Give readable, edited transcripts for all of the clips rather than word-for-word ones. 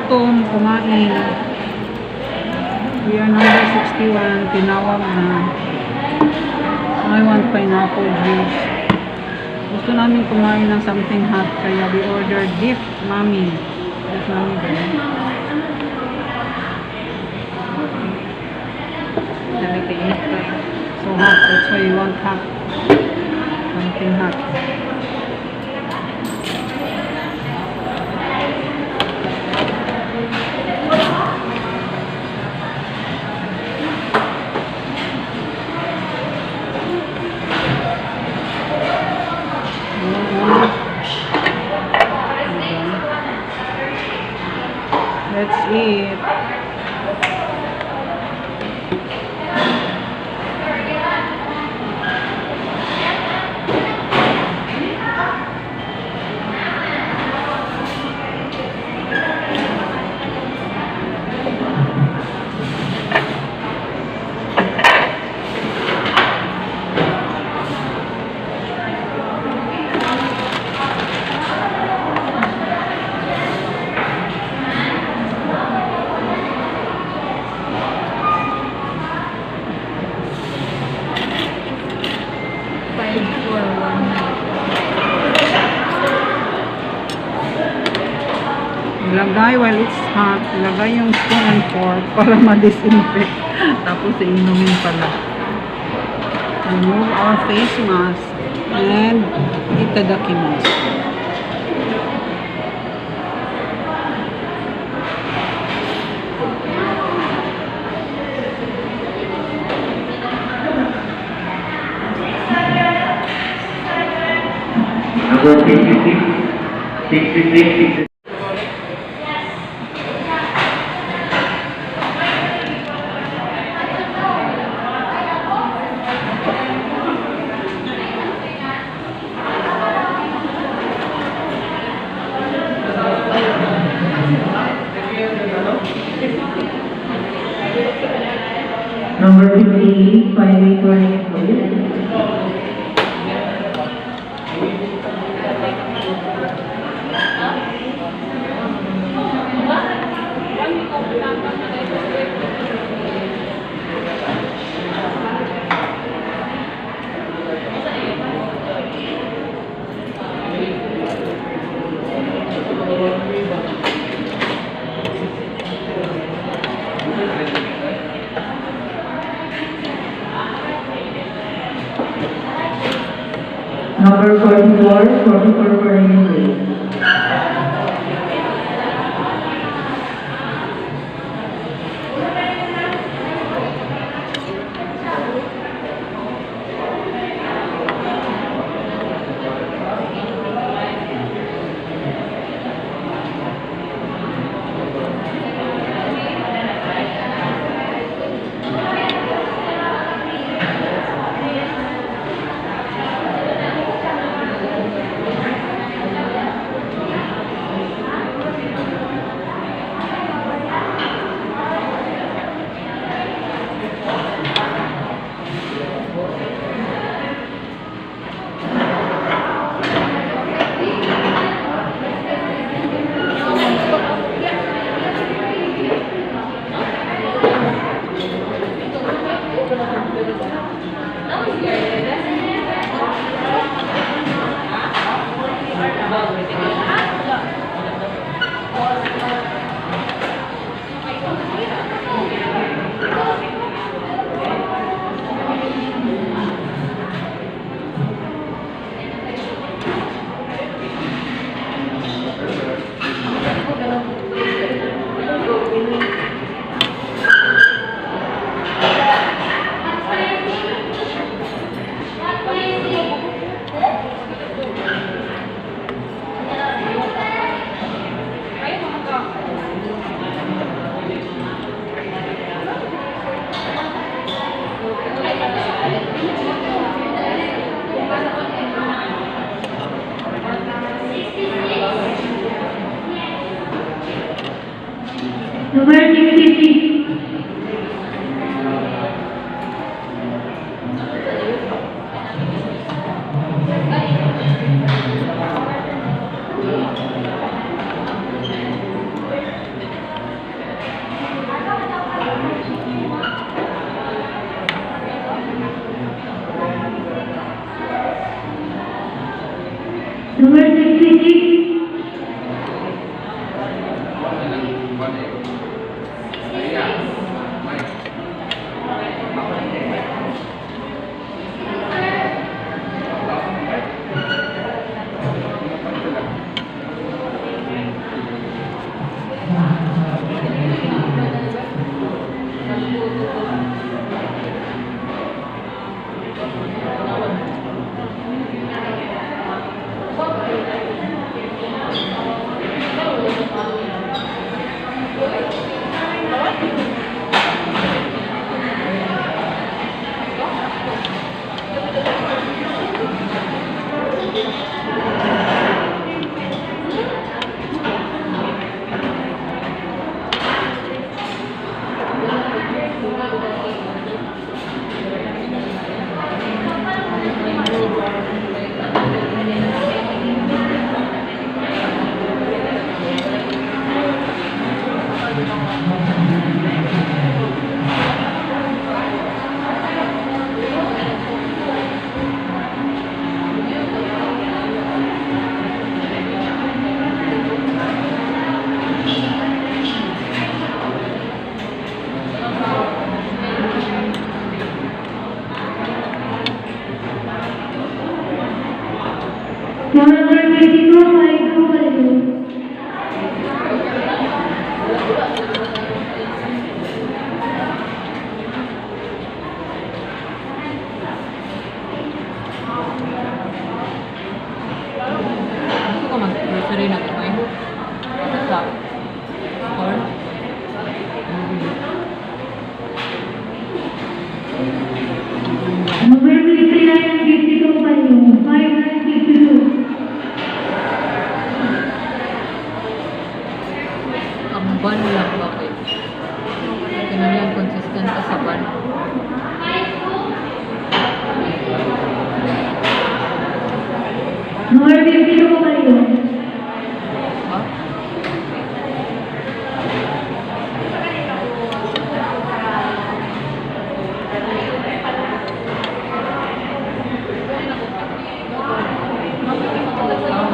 Gutom, kumain. We are number 61. Tinawag na. I want pineapple juice. Gusto namin kumain ng something hot, kaya we ordered beef mami. Beef mami ba yun? Dami kainit ko eh. So hot. That's why you want hot. Something hot. Oo. Diba? Let's eat. 5, 4, 1. Ilagay while it's hot. Ilagay yung spoon and fork para ma-disinfect. Tapos iinumin pala. Remove our face mask and itadakimasu. Number 66, 66, 66. Number 58, 5818, please. Number 44, 44 for you, please. Number 52, 52 Palayo. Gusto ko mag-grocery na gamay. Sa store. Number 59, 52 Palayo. 59, 52. Ang ban lang ba kay? Kinahanglan consistent ka sa ban. Number 52 Palayo. Ha?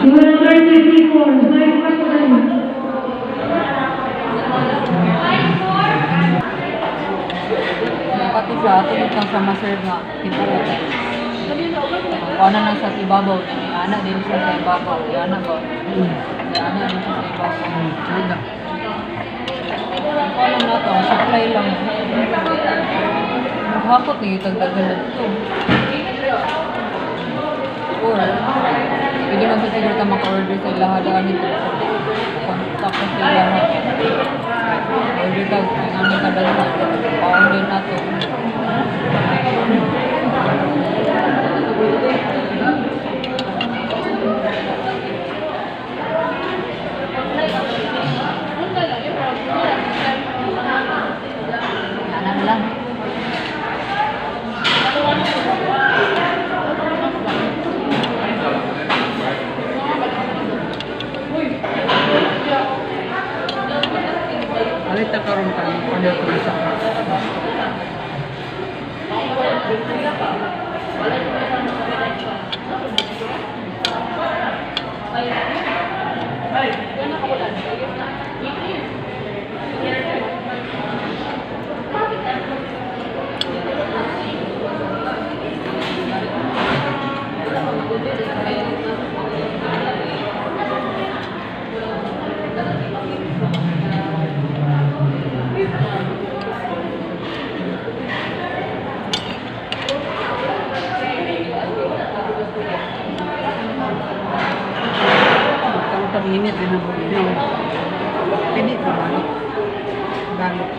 Number 54, 54 Palayo. Pati siya, tulog kang sa ma-serve nga, tibuok. Kung ano na sa ibabaw, ana din siya sa ibabaw, ana ba? Ana din siya sa ibabaw. Wala. Kung ano na to, supply lang. Maghakot na yung tagdagalan to. Or, pwede man sa siguro ta maka-order sa ilahalaan nito. Contact ko sa ilaha. Order ka, ang aming kadalhan. Pa-order na to. Ana na lang. Alit na karon ka ano to sa Pag init din ang no. Pwede ba balik? Balik.